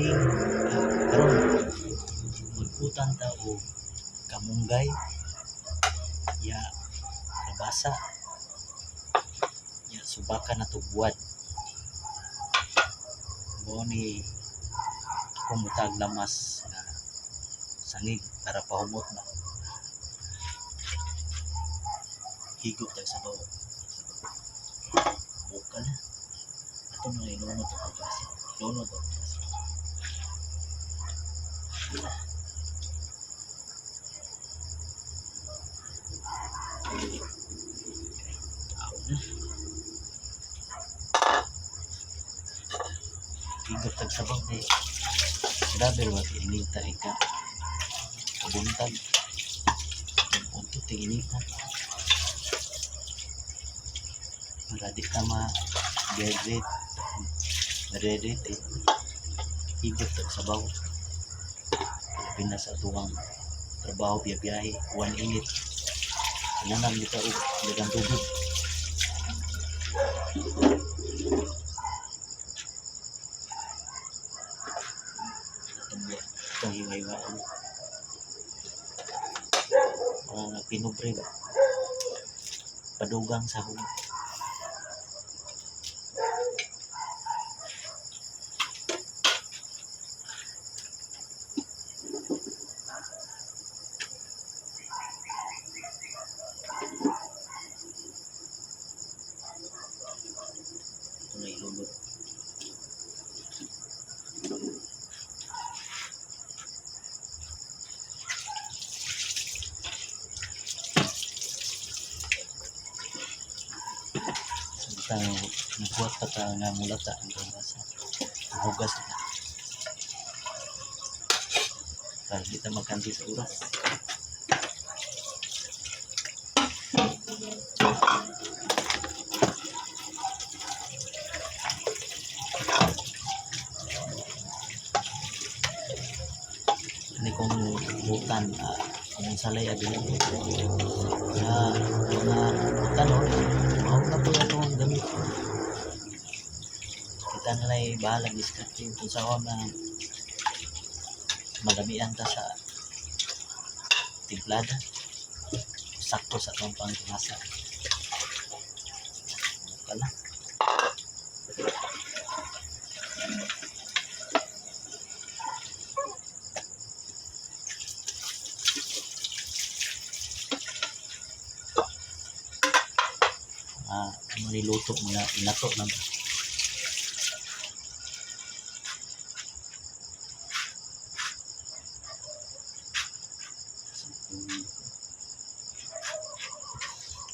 Evening. Karon magkutan ta og kamunggay ya kalabasa ya subaka nato buwad. Mao ni akong mutag lamas nga sangig para pahumot ba. Higop tag sabaw. Bukal na. Ato na ilunod ang kalabasa. Ilunod ang kalabasa. Tao na. Higop tag sabaw kay grabe ra ba kay inita ika kabuntag. Unto ting inita. Para di ta ma dehydrate. Ma-dehydrate eh. Higop tag sabaw. Labi na sa atuang trabaho, biyahe, uwan init. Kinahanglan kita og daghang tubig. Atong hiwa-hiwaon. Mga pinubre ba? Padugang sahog. Ito na ilunod. Samtang nagbuhat pa ta nga mulata ang kalabasa. Hugas na. Para di ta magkanti sa oras. Ani kong butan, kung salay abi na mga butan, mao na po atong gamit. Kita na lay bahala diskarte kung sa na magamian ta sa timplada. Sakto sa atong pangkalasa. Kala. Ano niluto mga inato na ba?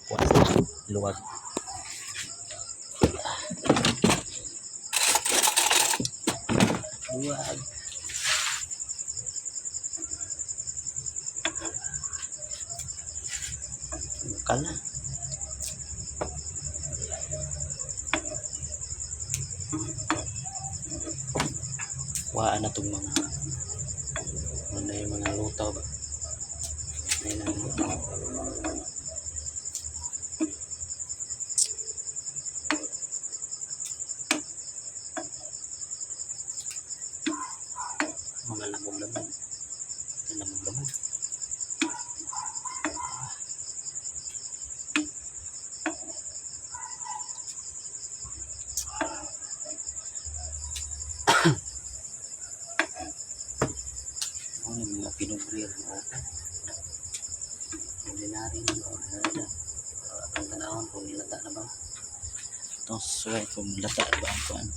Kuha sa luwag. Luwag. Kala. Kuhaan na itong mga ano yung mga lutaw ba? Ayun ang lutaw. Mga lamog-lamog. Lamog-lamog. Ano yung mga pinubre ang open. Ordinary na ba? Ordinary na. Atong tanawon kung nilata na ba. Itong suway kung nilata na ba ang kuan.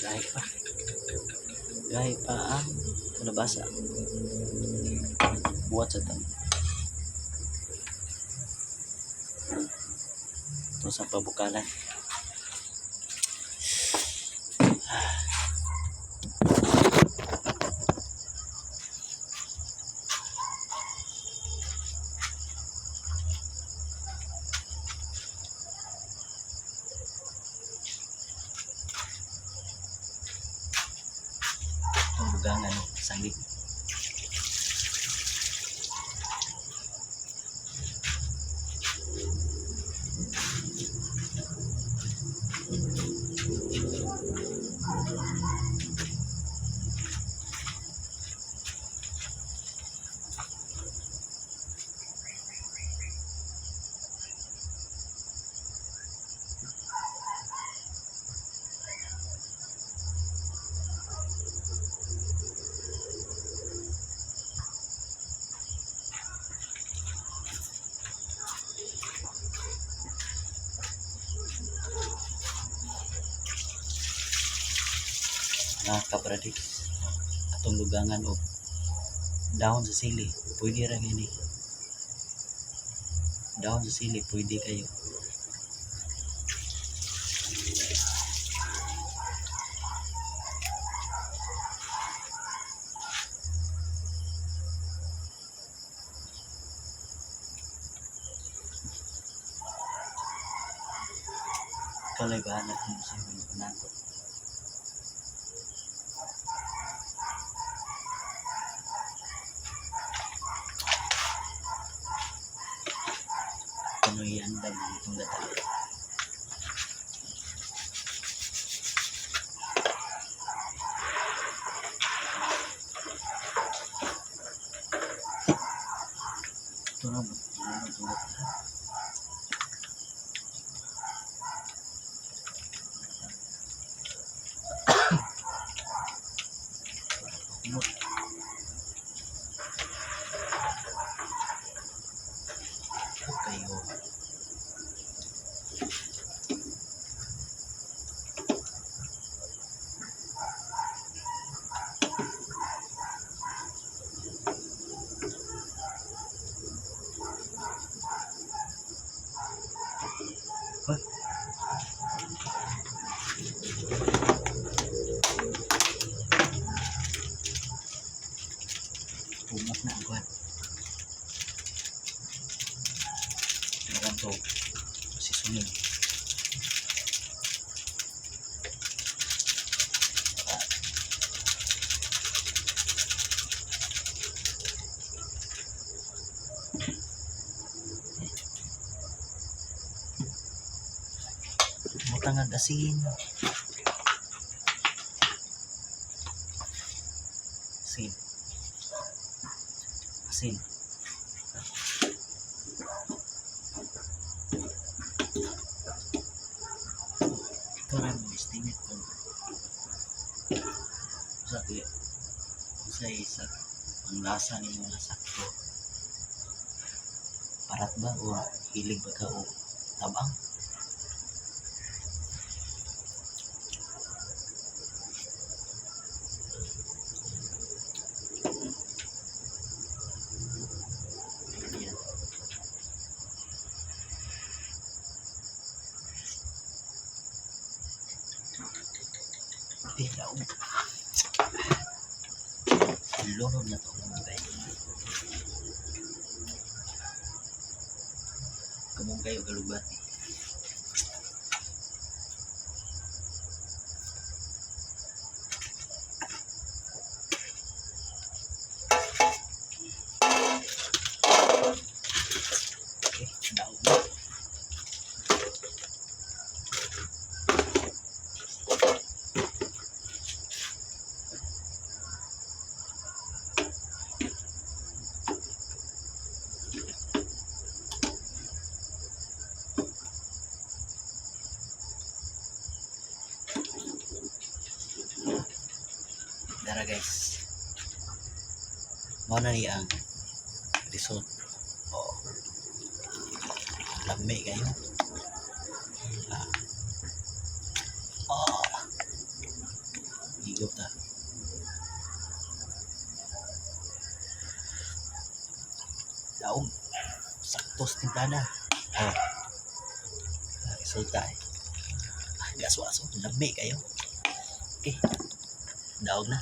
Gahi pa. Gahi pa ang kalabasa. Buhat sa tan. Ito sa pabukalan. Itong bugangan sanggit. Mga kabradix, atong dugangan og dahon sa sili. Pwede ra gini. Dahon sa sili, pwede kayo. Ikaw lang bahala kung sa mga nato. Kuno iandam itong gata. Ito na ba? Ano itong gata? Kumot. Okay, oh. Hoy. Kumot na ang kuwan. Meron to. Seasoning. Butang ang asin. Asin. Asin. Ito rin mo estimate kung sa sa isa ang lasa nimo nga sakto, parat ba o hilig ba ka o tabang. Ayan. Eh, laog. Lunod na to, kamunggay. Kamunggay o galubati. Okay, daog na. Dara, guys. Mao na ni ang result. Oh. Lami kayo. Ah. Oh. Higop ta. Daog. Sakto sa timplada. Oh. Ah, resulta eh. Ah, gaso-aso. Lami kayo. Okay. Daog na.